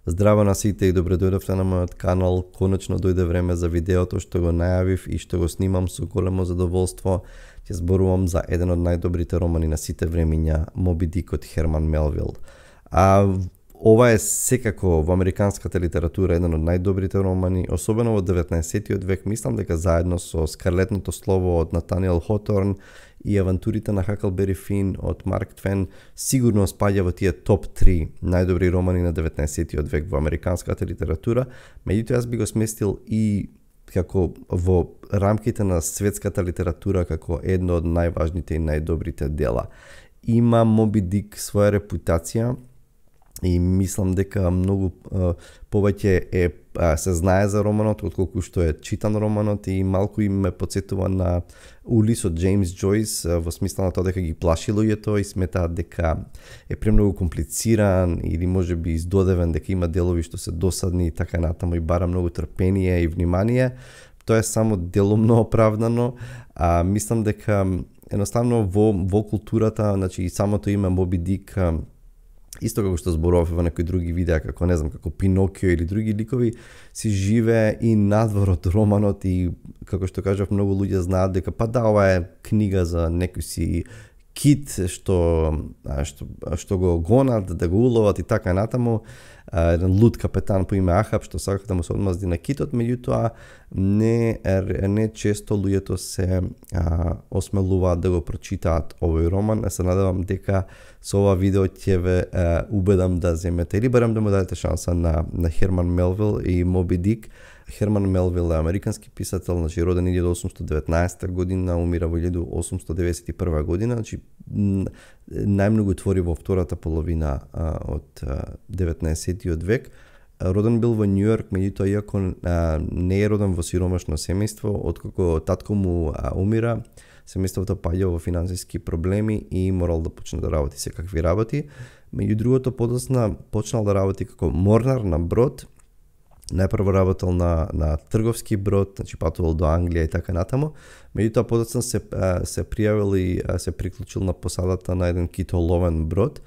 Здраво на сите и добре дојдовте на мојот канал. Конечно дојде време за видеото што го најавив и што го снимам со големо задоволство. Ќе зборувам за еден од најдобрите романи на сите времиња, Моби Дик од Херман Мелвил. Ова е секако во американската литература еден од најдобрите романи, особено во 19-тиот век. Мислам дека заедно со Скарлетното слово од Натаниел Хоторн и Авантурите на Хаклбери Фин од Марк Твен сигурно спаѓа во тие топ 3 најдобри романи на 19-тиот век во американската литература. Меѓутоа јас би го сместил и како во рамките на светската литература како едно од најважните и најдобрите дела. Има Моби Дик своја репутација и мислам дека многу повеќе се знае за романот отколку што е читан романот, и малку им ме потсетува на Улис од Джеймс Џојс во смисла на тоа дека ги плаши луѓето и сметаат дека е премногу комплициран или можеби издодевен, дека има делови што се досадни и така натаму и бара многу трпение и внимание. Тоа е само делумно оправдано, мислам дека едноставно во културата, значи и самото име Моби Дик, исто како што зборував во некои други видеа, како не знам, како Пинокио или други ликови, си живее и надвор од романот, и како што кажав, многу луѓе знаат дека па да, ова е книга за некој си кит што го гонат, да го уловат и така натаму, еден луд капетан по име Ахаб што сака да му се одмазди на китот. Меѓутоа не често луѓето се осмелуваат да го прочитаат овој роман. Се надевам дека со ова видео ќе ве убедам да земете или барем да му дадете шанса на Херман Мелвил и Моби Дик. Херман Мелвил е американски писател, значи роден 1819 година, умира во 1891 година, значи најмногу твори во втората половина од 19-тиот век. Роден бил во Њујорк, меѓутоа иако не е роден во сиромашно семејство, откако татко му умира, семејството паѓа во финансиски проблеми и морал да почне да работи секакви работи. Меѓу другото, подоцна почнал да работи како морнар на брод. Најпрво работел на трговски брод, значи патувал до Англија и така натаму. Меѓутоа подоцна се пријавил и се приклучил на посадата на еден китоловен брод.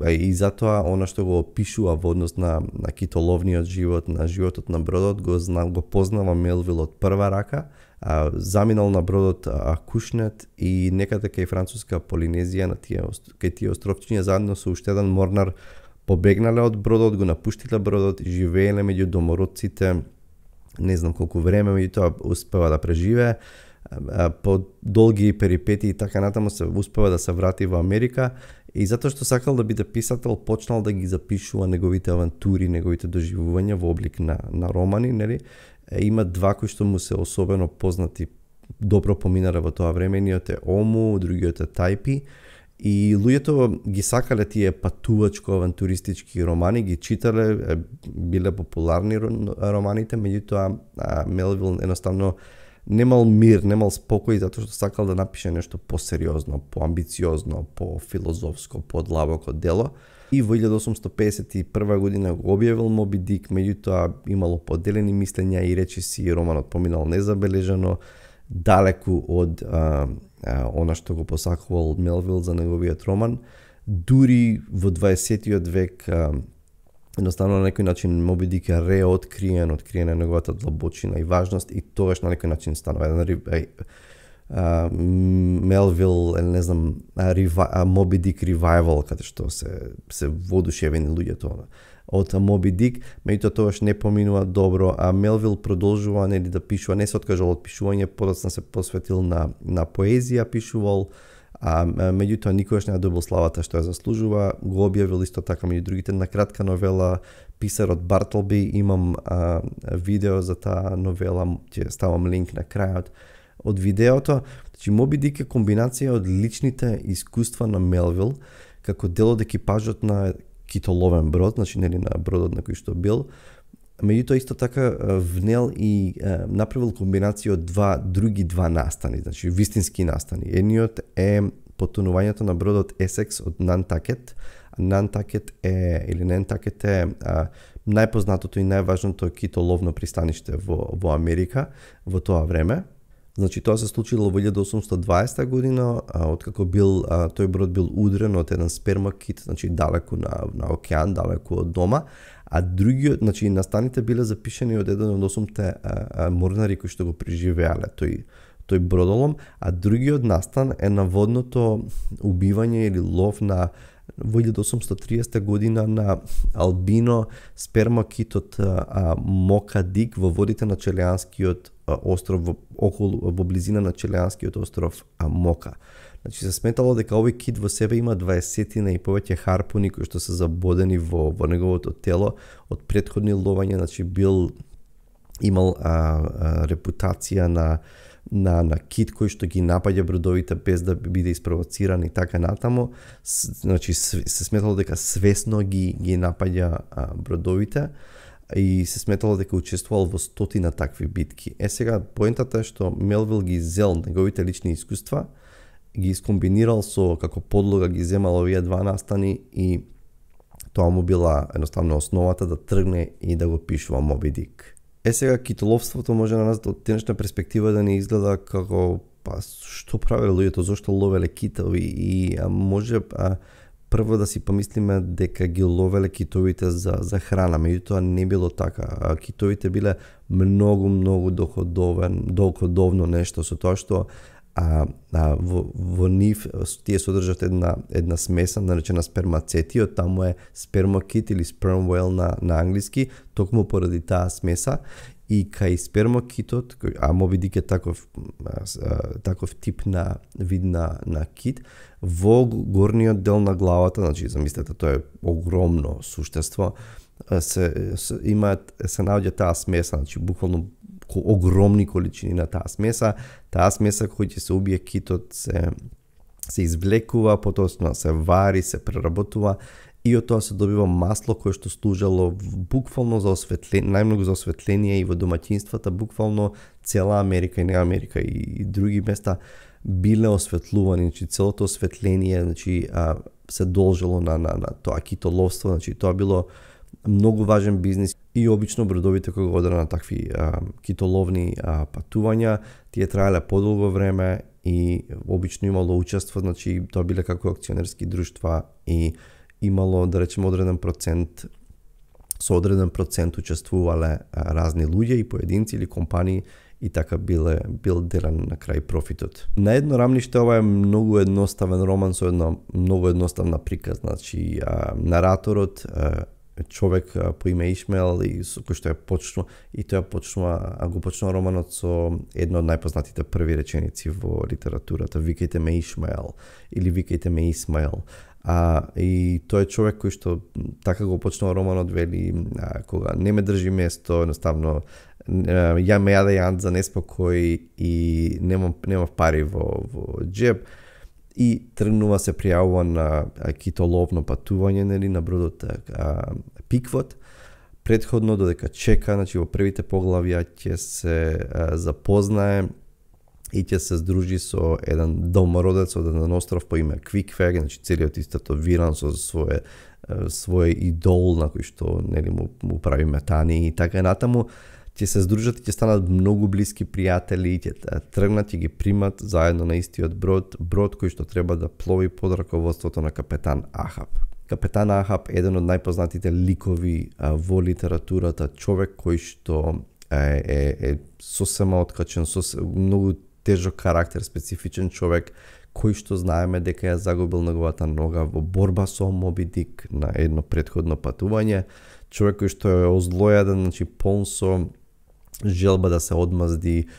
И затоа она што го опишува во однос на китоловниот живот, на животот на бродот, го познава Мелвил од прва рака. Заминал на бродот Акушнет и некаде кај француска Полинезија, кај тие островчиња, заедно со уште еден морнар побегнале од бродот, го напуштиле бродот и живееле меѓу домородците не знам колку време, меѓутоа успева да преживее. По долги перипети и така натаму се успева да се врати во Америка, и затоа што сакал да биде писател, почнал да ги запишува неговите авантури, неговите доживувања во облик на романи, нели? Има два кои што му се особено познати, добро поминале во тоа време, едниот е Ому, другиот е Тајпи. И луѓето ги сакале тие патувачко-авантуристички романи, ги читале, биле популарни романите, меѓутоа Мелвил едноставно немал мир, немал спокој, затоа што сакал да напише нешто посериозно, поамбициозно, пофилозофско, подлабоко дело. И во 1851 година го објавил Моби Дик, меѓутоа имало поделени мислења и речиси, романот поминал незабележано, далеку од она што го посакувал Мелвил за неговиот роман. Дури во 20-тиот век едноставно на некој начин Моби Дик е реоткриен, откриена неговата длабочина и важност, и тогаш на некој начин станува еден Мелвил, не знам, Моби Дик ревайвал, каде што се воодушевени луѓето од Моби Дик. Меѓутоа тогаш не поминува добро, а Мелвил продолжува да пишува, не се откажал од пишување, подоцна се посветил на поезија, пишувал, меѓутоа никогаш не добил славата што ја заслужува. Го објавил исто така меѓу другите на кратка новела Писарот Бартлби. Имам видео за таа новела, ќе ставам линк на крајот од видеото. Значи Моби Дик е комбинација од личните искуства на Мелвил како дел од екипажот на китоловен брод, значи нели на бродот на кој што бил. Меѓутоа исто така внел и направил комбинација од други два настани, значи вистински настани. Едниот е потонувањето на бродот Есекс од Нантакет. Нантакет е најпознатото и најважното китоловно пристаниште во Америка во тоа време. Значи тоа се случило во 1820 година, откако тој брод бил удрен од еден спермакит, значи далеку на океан, далеку од дома, а другиот, значи настаните биле запишани од еден од 8 морнари кои што го преживеале тој бродолом, а другиот настан е на водното убивање или лов на во 1830 година на албино спермакитот Мока Дик во водите на Челианскиот остров во близина на Челианскиот остров Мока. Значи се сметало дека овој кит во себе има 20 и повеќе харпуни кои што се забодени во неговото тело од претходни ловања, значи имал репутација на кит кој што ги напаѓа бродовите без да биде испровоциран и така натаму. Значи се сметало дека свесно ги напаѓа бродовите и се сметало дека учествувал во стотина такви битки. Сега поентата е што Мелвил ги зел неговите лични искуства, ги искомбинирал со како подлога ги земал овие два настани и тоа му била едноставно основата да тргне и да го пишува Моби Дик. Сега китоловството може на нас од денешна перспектива да не изгледа како што правеле луѓето, зошто ловеле китови и може прво да си помислиме дека ги ловеле китовите за храна, меѓутоа не било така. Китовите биле многу доходовно нешто со тоа што во нив тие содржат една смеса наречена спермацетиот, таму е спермокит или sperm whale на англиски, токму поради таа смеса и кај спермокитот, а Моби Дик е таков тип на вид на кит, во горниот дел на главата, значи замислете, тоа е огромно суштество, се наоѓа таа смеса, значи буквално огромни количини на таа смеса кој ќе се убие китот се извлекува, потоа се вари, се преработува и од тоа се добива масло кое што служело буквално за осветление, најмногу за осветление и во домаќинствата, буквално цела Америка и не Америка и други места биле осветлувани, значи целото осветление, значи се должело на тоа китоловство, значи тоа било многу важен бизнис и обично бродовите кога одат на такви китоловни патувања, тие траеле подолго време и обично имало учество, значи тоа биле како акционерски друштва и имало, да речеме, со одреден процент учествувале разни луѓе и поединци или компании и така бил делен на крај профитот. На едно рамниште ова е многу едноставен роман со една многу едноставна приказна, значи нараторот човек по име Ишмаел и со кој што го почнува романот со една од најпознатите први реченици во литературата: викајте ме Ишмаел или викајте ме Исмаел. И тој е човек кој што така го почнува романот, вели кога не ме држи место, едноставно ја ме јаде јанца неспокој и немам пари во џеб, и тргнува се пријавува на китоловно патување, нели, на бродот Пиквот. Претходно додека чека, значи во првите поглавја ќе се запознае и ќе се здружи со еден домородец од еден остров по име Квиквег, значи целиот истатовиран со свој идол на кој што, нели, му прави метани и така натаму. Ќе се здружат и ќе станат многу блиски пријатели, ќе тргнат и ги примат заедно на истиот брод кој што треба да плови под раководството на капетан Ахаб. Капетан Ахаб е еден од најпознатите ликови во литературата, човек кој што е сосема откачен, многу тежок карактер, специфичен човек, кој што знаеме дека ја загубил неговата нога во борба со Моби Дик на едно претходно патување. Човек кој што е озлојаден, значи полн со желба да се одмазди,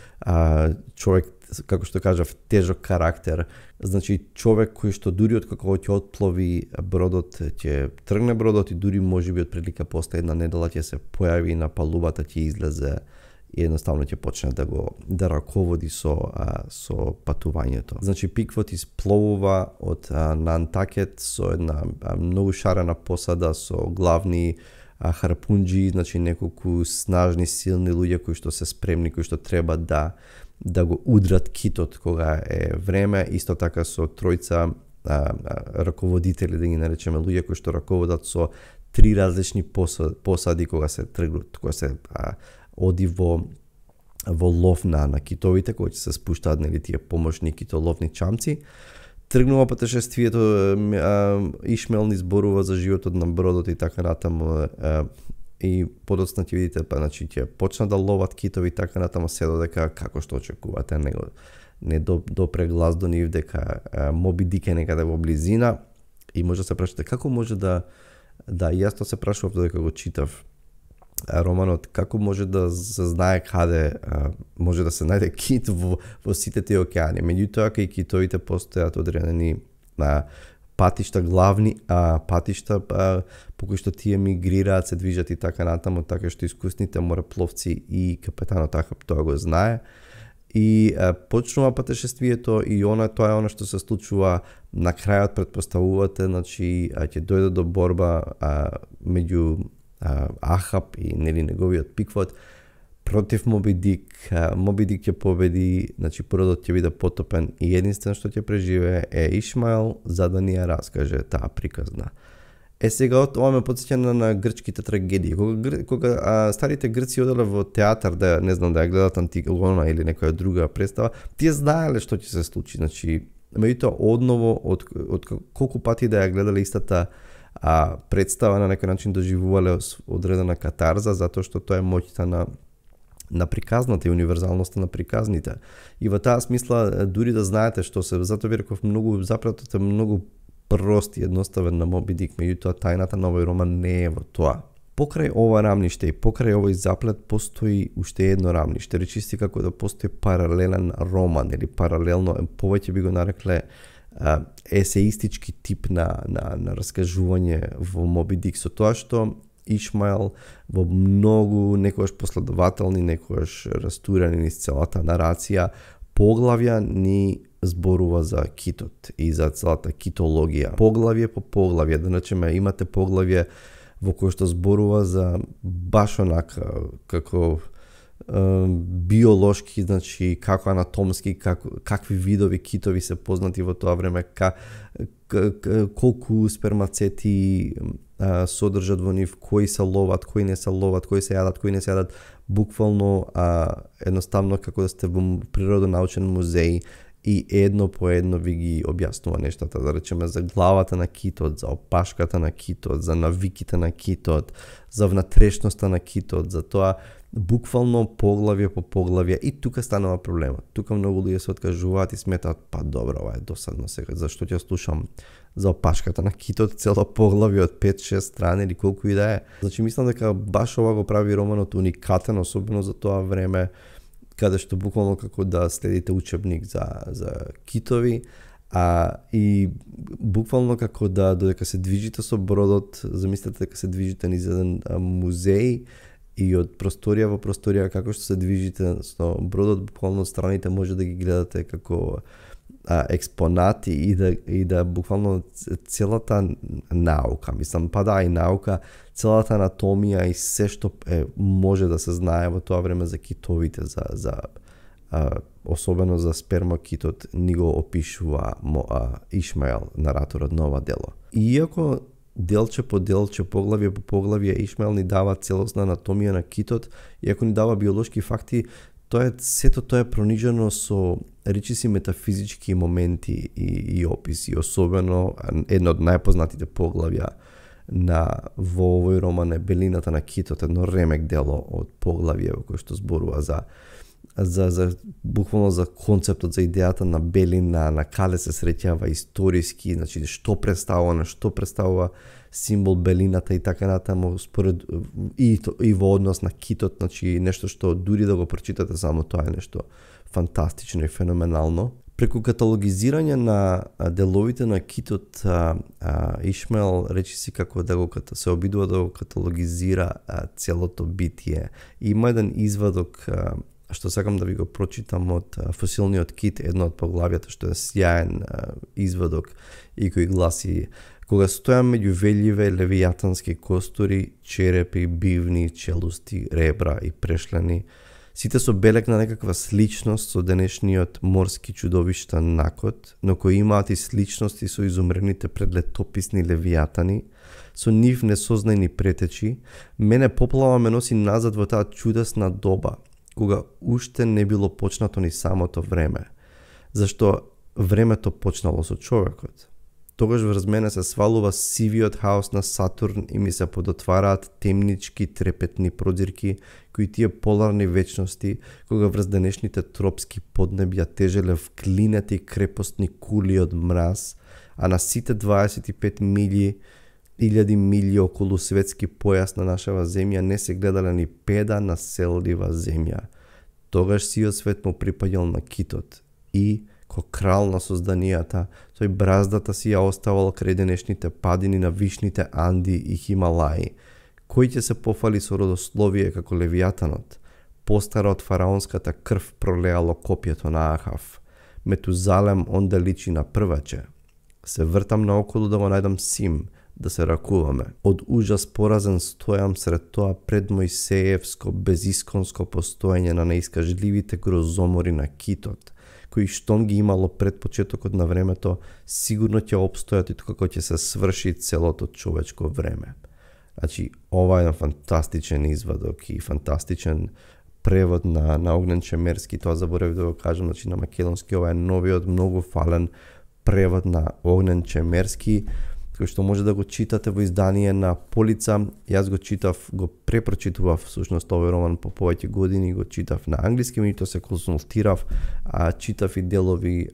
човек, како што кажав, тежок карактер, значи човек кој што дури откако ќе отплови бродот, ќе тргне бродот и дури можеби од прилика после една недела ќе се појави на палубата, ќе излезе и едноставно ќе почне да раководи со патувањето. Значи Пиквот испловува од Нантакет со една многу шарена посада со главни харпунџи, значи неколку снажни, силни луѓе кои што се спремни, кои што треба да го удрат китот кога е време, исто така со тројца раководители, да ги наречеме, луѓе кои што раководат со 3 различни посади кога се оди во во лов на китовите кои се спуштаат нели тие помошни китоловни чамци. Тргнува патешествието, Ишмаел ни зборува за животот на бродот и така натаму, и подоцна ќе видите, значи ќе почна да ловат китови така натаму, се додека како што очекувате не допре глас до нив дека Моби Дик е некаде во близина и може да се прашате како може да јас тоа се прашував додека го читав романот, како може да се знае каде може да се најде кит во сите тие океани. Меѓутоа, кај китовите постојат одредени патишта, главни патишта по кои што тие мигрираат, се движат и така натаму, така што искусните морепловци и капетанот Ахаб тоа го знае. И почнува патешествието и тоа е она што се случува на крајот, претпоставувате, значи ќе дојде до борба меѓу Ахаб и нели неговиот пиквот против Моби Дик. Моби Дик ќе победи, значи бродот ќе биде потопен и единствен што ќе преживее е Ишмаел, за да ни ја раскаже таа приказна. Сега ова ме потсеќа на грчките трагедии. Кога старите грци оделе во театар да не знам да ја гледат Антигона или некоја друга представа, тие знаеле што ќе се случи. Значи, меѓутоа одново од колку пати да ја гледале истата представа, на некој начин доживувале одредена катарза, затоа што тоа е моќта на приказната и универзалноста на приказните. И во таа смисла, дури да знаете што се, затоа ви реков многу, запратот е многу прост и едноставен на Моби Дик, меѓутоа тајната на овој роман не е во тоа. Покрај ова рамниште и покрај овој заплет постои уште едно рамниште, речиси како да постои паралелен роман или паралелно, повеќе би го нарекле есеистички тип на раскажување во Моби Дик, со тоа што Ишмаел во многу некојаш последователни, некојаш растурени низ целата нарација поглавја ни зборува за китот и за целата китологија. Поглавје по поглавје, да речеме, имате поглавје во кој што зборува за баш онака како биолошки, значи како анатомски, какви видови китови се познати во тоа време, колку спермацети содржат во нив, кои се ловат, кои не се ловат, кои се јадат, кои не се јадат, буквално едноставно како да сте во природонаучен музеј и едно по едно ви ги објаснува нештата, да речеме за главата на китот, за опашката на китот, за навиките на китот, за внатрешноста на китот, за тоа буквално поглавје по поглавје. И тука станува проблемот. Тука многу луѓе се откажуваат и сметаат, па добро, ова е досадно сега, зашто ќе слушам за опашката на китот цело поглавје од 5-6 страни или колку и да е. Значи мислам дека баш ова го прави романот уникатен, особено за тоа време, каде што буквално како да следите учебник за китови, и буквално како да додека се движите со бродот, замислете дека се движите низ еден музеј и од просторија во просторија, како што се движите со бродот, буквално страните може да ги гледате како експонати и да буквално целата наука, мислам, па да, и наука, целата анатомија и се што може да се знае во тоа време за китовите, особено за спермокитот, ни го опишува Ишмаел, нараторот на ова дело. Иако делче по делче, поглавје по поглавје, Ишмаел ни дава целосна анатомија на китот, иако ни дава биолошки факти, сето тоа е пронижено со речиси метафизички моменти и описи, особено едно од најпознатите поглавја во овој роман е Белината на китот, едно ремек дело од поглавје во кој што зборува за буквално за концептот, за идејата на белина, на каде се среќава историски, значи што представува символ белината и така натаму, според и во однос на китот, значи нешто што дури да го прочитате само тоа е нешто фантастично и феноменално. Преку каталогизирање на деловите на китот, Ишмаел речиси како да се обидува да го каталогизира целото битие. Има еден извадок што сакам да ви го прочитам од Фосилниот кит, едно од поглавјата што е сјаен извадок и кој гласи: кога стојам меѓу велјиве левијатански костури, черепи, бивни, челусти, ребра и прешлени, сите со белег на некаква сличност со денешниот морски чудовишта накот, но кои имаат и сличности со изумрените предлетописни левијатани, со нив несознајни претечи, мене поплава ме носи назад во таа чудесна доба, кога уште не било почнато ни самото време. Зашто времето почнало со човекот. Тогаш врз мене се свалува сивиот хаос на Сатурн и ми се подотвараат темнички трепетни продирки, кои тие поларни вечности, кога врз денешните тропски поднебја тежеле вклинети крепостни кули од мраз, а на сите 25 илјади милји околу светски појас на нашава земја не се гледале ни педа населлива земја. Тогаш сиот свет му припаѓал на китот и ко крал на созданијата, тој браздата си ја оставал крај денешните падини на вишните Анди и Хималаи. Кој ќе се пофали со родословие како Левијатанот? Постара од фараонската крв пролеало копјето на Ахав. Метузалем онде личи на прваче. Се вртам наоколу да го најдам Сим, да се ракуваме. Од ужас поразен стојам сред тоа пред Мојсеевско безисконско постоење на неискажливите грозомори на китот, кои штом ги имало пред почетокот на времето, сигурно ќе опстојат и како ќе се сврши целото човечко време. Значи, ова е еден фантастичен извадок и фантастичен превод на Огнен Чемерски, тоа заборавив да го кажам, значи на македонски ова е новиот многу фален превод на Огнен Чемерски, кој што може да го читате во издание на Полица. Јас го читав, го препрочитував всушност овој роман по повеќе години, го читав на англиски, меѓутоа се консултирав, читав и делови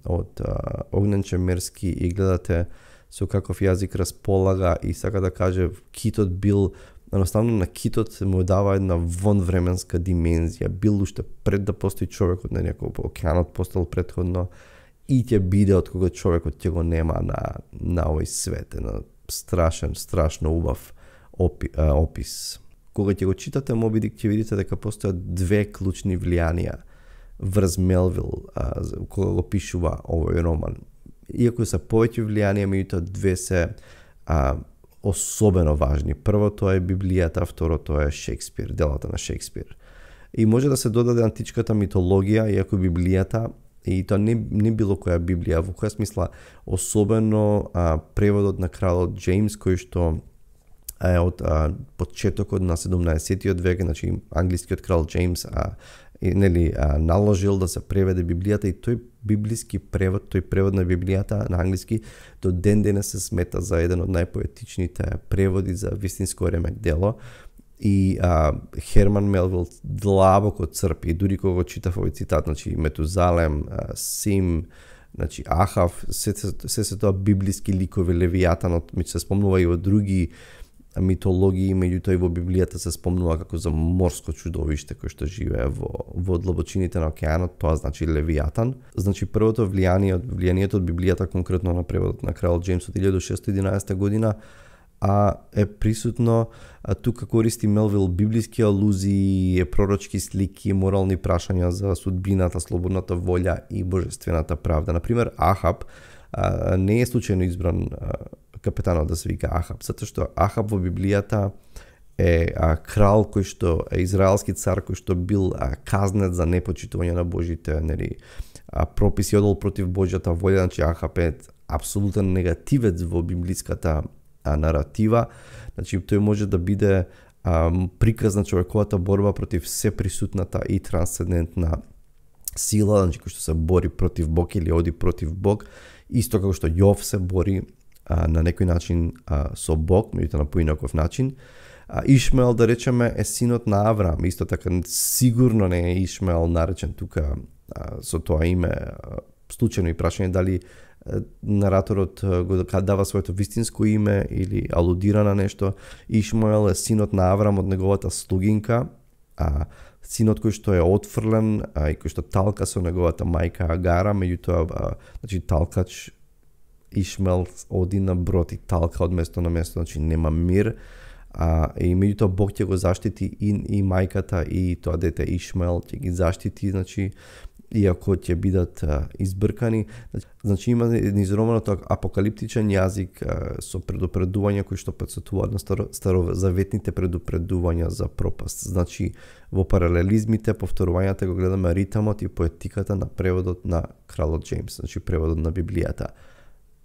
од Огнен Чемерски и гледате со каков јазик располага и сака да каже китот бил, едноставно на китот му дава една вонвременска димензија, бил уште пред да постои човекот, не некој океанот постал претходно, и ќе биде од кога човекот ќе го нема на овој свет. На страшно убав опис. Кога ќе го читате Моби Дик, ќе видите дека постојат две клучни влијанија врз Мелвил, кога го пишува овој роман. Иако се повеќе влијанија, меѓутоа две се особено важни. Првото е Библијата, второто е Шекспир, делата на Шекспир. И може да се додаде античката митологија, иако Библијата, и тоа не било која Библија, во која смисла, особено преводот на кралот Джеймс, кој што е од почетокот на 17-тиот век, значи англискиот крал Джеймс наложил да се преведе Библијата, и тој библиски превод, тој превод на Библијата на англиски до ден денес се смета за еден од најпоетичните преводи за вистинско ремек дело. И Херман Мелвил длабоко црпи, дури кога го читав овој цитат, значи Метузалем, Сим, значи Ахав, се тоа библиски ликови, Левијатанот, се спомнува и во други митологии, меѓутоа и во Библијата се спомнува како за морско чудовиште кој што живее во длабочините на океанот, тоа значи Левијатан. Значи првото влијанието од Библијата, конкретно на преводот на крал Джеймс од 1611 година, е присутно. Тука користи Мелвил библиски алузии, пророчки слики, морални прашања за судбината, слободната волја и божествената правда. Например, Ахаб не е случајно избран капетанот да се вика Ахаб, затоа што Ахаб во Библијата е крал кој што е израелски цар, кој што бил казнет за непочитување на Божите прописи, одел против Божјата волја. Значи Ахаб е апсолутен негативец во библиската наратива. Значи тој може да биде приказ на човековата борба против се присутната и трансцендентна сила, значи кој што се бори против Бог или оди против Бог, исто како што Јов се бори на некој начин со Бог, меѓутоа на поинаков начин. Ишмаел, да речеме, е синот на Авраам, исто така сигурно не е Ишмаел наречен тука со тоа име, случајно и прашање дали нараторот го дава своето вистинско име или алудира на нешто. Ишмаел е синот на Аврам од неговата слугинка, синот кој што е отфрлен и кој што талка со неговата мајка Агара, меѓутоа значи талкач Ишмаел оди на брод и талка од место на место, значи нема мир. И меѓутоа Бог ќе го заштити и мајката и тоа дете Ишмаел ќе ги заштити, значи иако ќе бидат избркани. Значи има низ романот апокалиптичен јазик со предупредувања кои што потсетуваат на старозаветните предупредувања за пропаст. Значи во паралелизмите, повторувањата го гледаме ритамот и поетиката на преводот на кралот Джеймс, значи преводот на Библијата.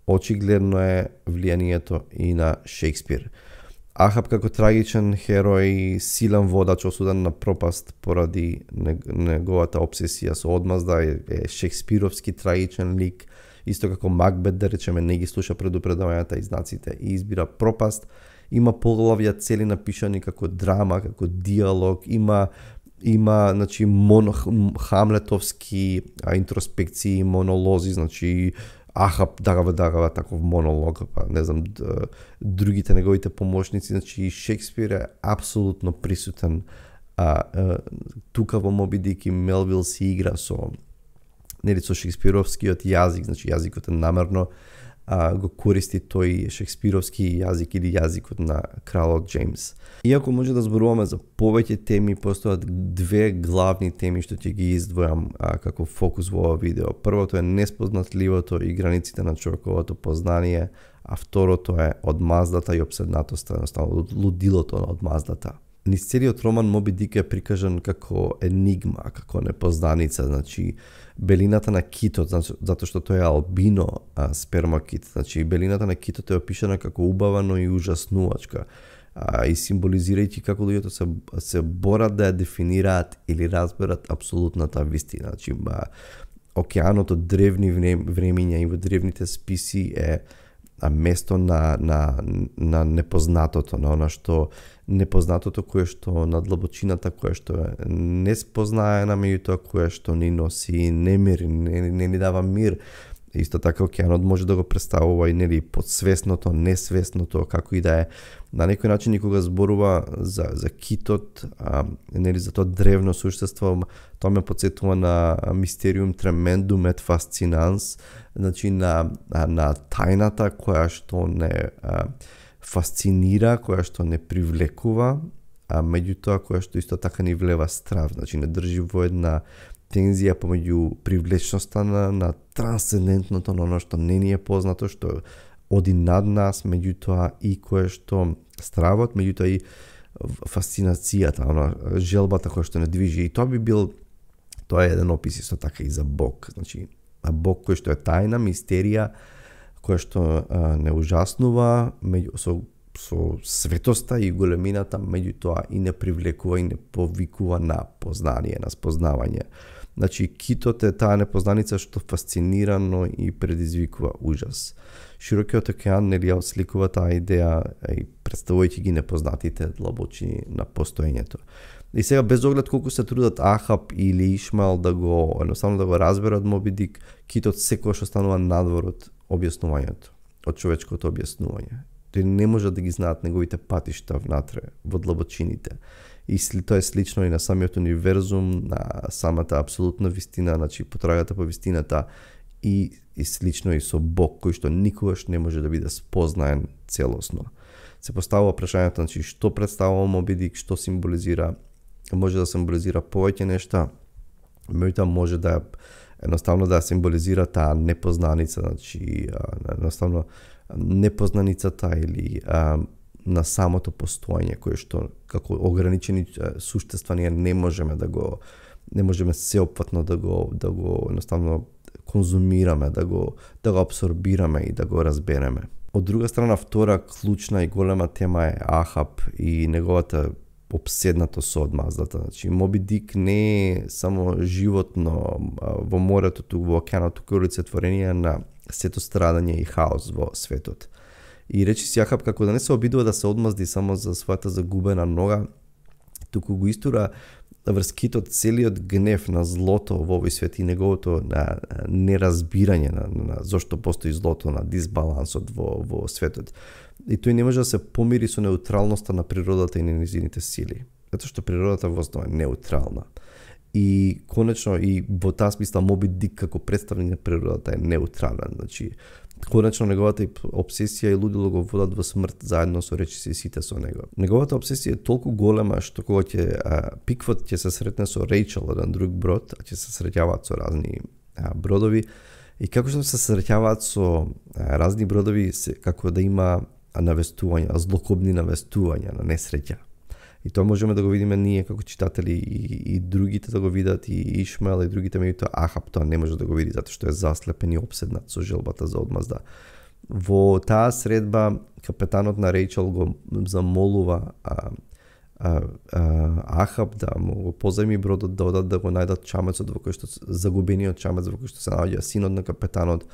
Очигледно е влијанието и на Шекспир. Ахаб како трагичен херој, силен водач осуден на пропаст поради неговата обсесија со одмазда, е шекспировски трагичен лик, исто како Макбет, да речеме, не ги слуша предупредувањата и знаците и избира пропаст. Има поглавја цели напишани како драма, како диалог, има значи хамлетовски интроспекции, монолози, значи Ахаб дагава таков монолог, па не знам, другите неговите помошници, значи Шекспир е апсолутно присутен тука во Моби Дик и Мелвил си игра со шекспировскиот јазик, значи јазикот е намерно го користи тој шекспировски јазик или јазикот на кралот Джеймс. Иако може да зборуваме за повеќе теми, постојат две главни теми што ќе ги издвојам како фокус во ова видео. Првото е неспознатливото и границите на човековото познание, а второто е одмаздата и обседнатоста, едноставно лудилото на одмаздата. Низ целиот роман Моби Дик е прикажан како енигма, како непознаница, значи белината на китот, затоа што тој е албино спермакит, значи белината на китот е опишана како убава, но и ужаснувачка, и символизирајќи како луѓето се борат да ја дефинираат или разберат апсолутната вистина. Значи океанот од древни времиња и во древните списи е место на непознатото, на она што непознатото кое што на длабочината, кое што е неспознаена, меѓутоа кое што ни носи немир, не ни дава мир. Исто така океанот може да го представува и нели подсвесното, несвесното, како и да е. На некој начин кога зборува за китот, нели за тоа древно суштество, тоа ме потсетува на Mysterium Tremendum et Fascinans, значи на тајната која што не фасцинира, која што не привлекува, меѓутоа која што исто така ни влева страв, значи не држи во една тензија помеѓу привлечноста на трансцендентното, на оно што не ни е познато, што оди над нас, меѓутоа и кое што стравот, меѓутоа и фасцинацијата, желбата која што не движи. И тоа е еден опис исто така и за Бог, значи Бог кој што е тајна, мистерија, која што не ужаснува со светоста и големината, меѓутоа и не привлекува и не повикува на познание, на спознавање. Значи, китот е таа непознаница што фасцинира, но и предизвикува ужас. Широкиот океан нели ја отсликува таа идеја и представувајќи ги непознатите длабочини на постоењето. И сега без оглед колку се трудат Ахаб или Ишмаел едноставно да го разберат Моби Дик, китот секогаш останува надвор од објаснувањето, од човечкото објаснување. Тој не може да ги знаат неговите патишта внатре, во длабочините. И тоа е слично и на самиот универзум, на самата апсолутна вистина, значи потрагата по вистината и слично и со Бог, кој што никогаш не може да биде спознаен целосно. Се поставува прашањето, значи, што представува Моби Дик, што символизира, може да символизира повеќе нешта, меѓутоа може да едноставно да символизира таа непознаница, значи едноставно непознаницата или на самото постоење кое што како ограничени суштества ние не можеме сеопфатно да го едноставно конзумираме, да го абсорбираме и да го разбереме. Од друга страна, втора клучна и голема тема е Ахаб и неговата обседнато со одмаздата. Значи, Моби Дик не е само животно во морето, туку во океанот, туку олицетворение на сето страдање и хаос во светот. И речи си Ахаб како да не се обидува да се одмазди само за својата загубена нога, туку го истура врз китот целиот гнев на злото во овој свет и неговото неразбирање на зошто постои злото, на дисбалансот во светот. И тој не може да се помири со неутралноста на природата и незините сили, затоа што природата во основа е неутрална. И конечно и во таа смисла Моби Дик како представник на природата е неутрален. Значи, конечно неговата обсесија и лудило го водат во смрт заедно со речиси сите со него. Неговата обсесија е толку голема што кога Пикфот ќе се сретне со Рейчел, еден друг брод, ќе се среќаваат со разни бродови, и како што се среќаваат со разни бродови, како да има навестувања, злокобни навестувања на несреќа. И тоа можеме да го видиме ние како читатели и другите да го видат, и Ишмаел и другите, меѓутоа Ахаб тоа не може да го види затоа што е заслепен и обседнат со желбата за одмазда. Во таа средба капетанот на Рейчел го замолува Ахаб да му го позајми бродот, да одат да го најдат чамецот во кој што загубениот чамец во кој што се наоѓа синот на капетанот.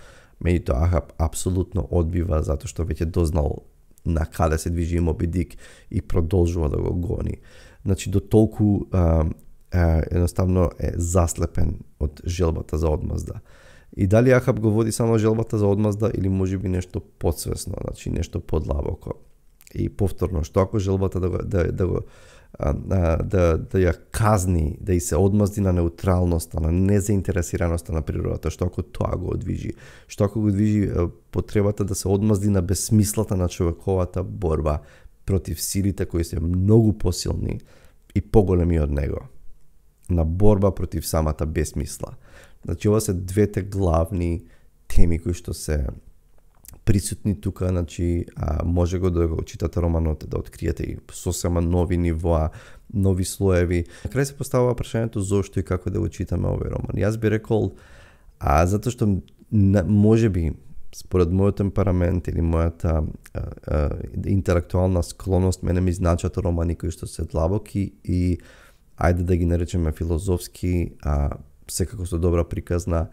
Меѓутоа Ахаб апсолутно одбива затоа што веќе дознал на каде се движи Моби Дик и продолжува да го гони. Значи до толку едноставно е заслепен од желбата за одмазда. И дали Ахаб го води само желбата за одмазда или можеби нешто подсвесно, значи нешто подлабоко. И повторно, што ако желбата да ја казни, да и се одмазди на неутралноста, на незаинтересираноста на природата, што ако тоа го одвижи, што ако го движи потребата да се одмазди на безсмислата на човековата борба против силите кои се многу посилни и поголеми од него, на борба против самата безсмисла. Значи ова се двете главни теми кои што се присутни тука, значи може го да го читате романот, да откриете и сосема нови нивоа, нови слоеви. На крај се поставува прашањето зошто и како да го читаме овој роман. Јас би рекол, затоа што можеби според мојот темперамент или мојата интелектуална склоност, мене ми значат романи кои што се длабоки и ајде да ги наречеме филозофски, секако со добра приказна.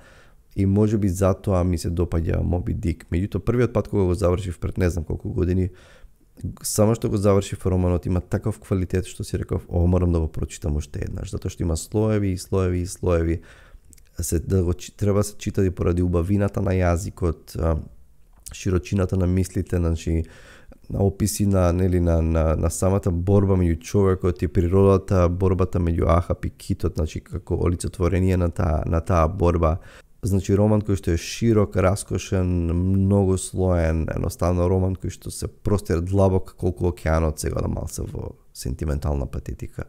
И можеби затоа ми се допаѓа Моби Дик. Меѓутоа првиот пат кога го завршив пред не знам колку години, само што го завршив романот има таков квалитет што си реков, морам да го прочитам уште еднаш, затоа што има слоеви и слоеви и слоеви. Треба се читати поради убавината на јазикот, широчината на мислите, значи описи на самата борба меѓу човекот и природата, борбата меѓу Ахаб и китот, значи како олицетворение на таа борба. Значи роман кој што е широк, раскошен, многу слоен, едноставно роман кој што се простир длабок колку океанот, сега да малце во сентиментална патетика.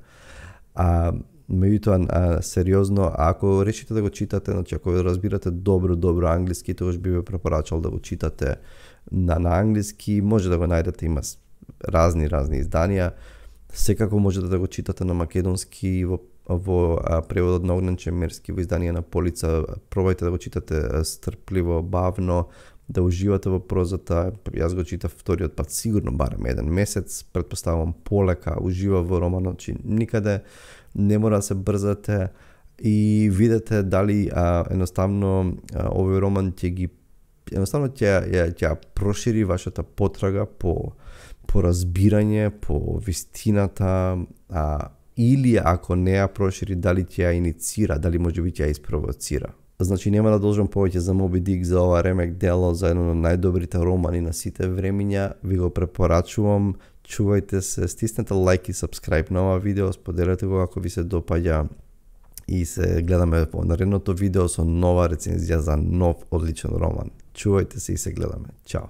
Меѓутоа сериозно, ако решите да го читате, значи ако разбирате добро англиски, тогаш би ве препорачал да го читате на англиски, може да го најдете, има разни изданија. Секако можете да го читате на македонски во преводот на Огнен Чемерски во издание на Полица. Пробајте да го читате стрпливо, бавно, да уживате во прозата. Јас го читав вториот пат сигурно барем еден месец, претпоставувам полека, ужива во романот, че никаде не мора да се брзате и видете дали едноставно овој роман ќе прошири вашата потрага по разбирање, по вистината, или ако не ја прошири, дали ќе ја иницира, дали можеби ќе ја испровоцира. Значи нема да должам повеќе за Моби Дик, за ова ремек дело, за едно од најдобрите романи на сите времиња. Ви го препорачувам, чувајте се, стиснете лайк и сабскрајб на ова видео, споделете го ако ви се допаѓа и се гледаме во наредното видео со нова рецензија за нов одличен роман. Чувајте се и се гледаме. Чао!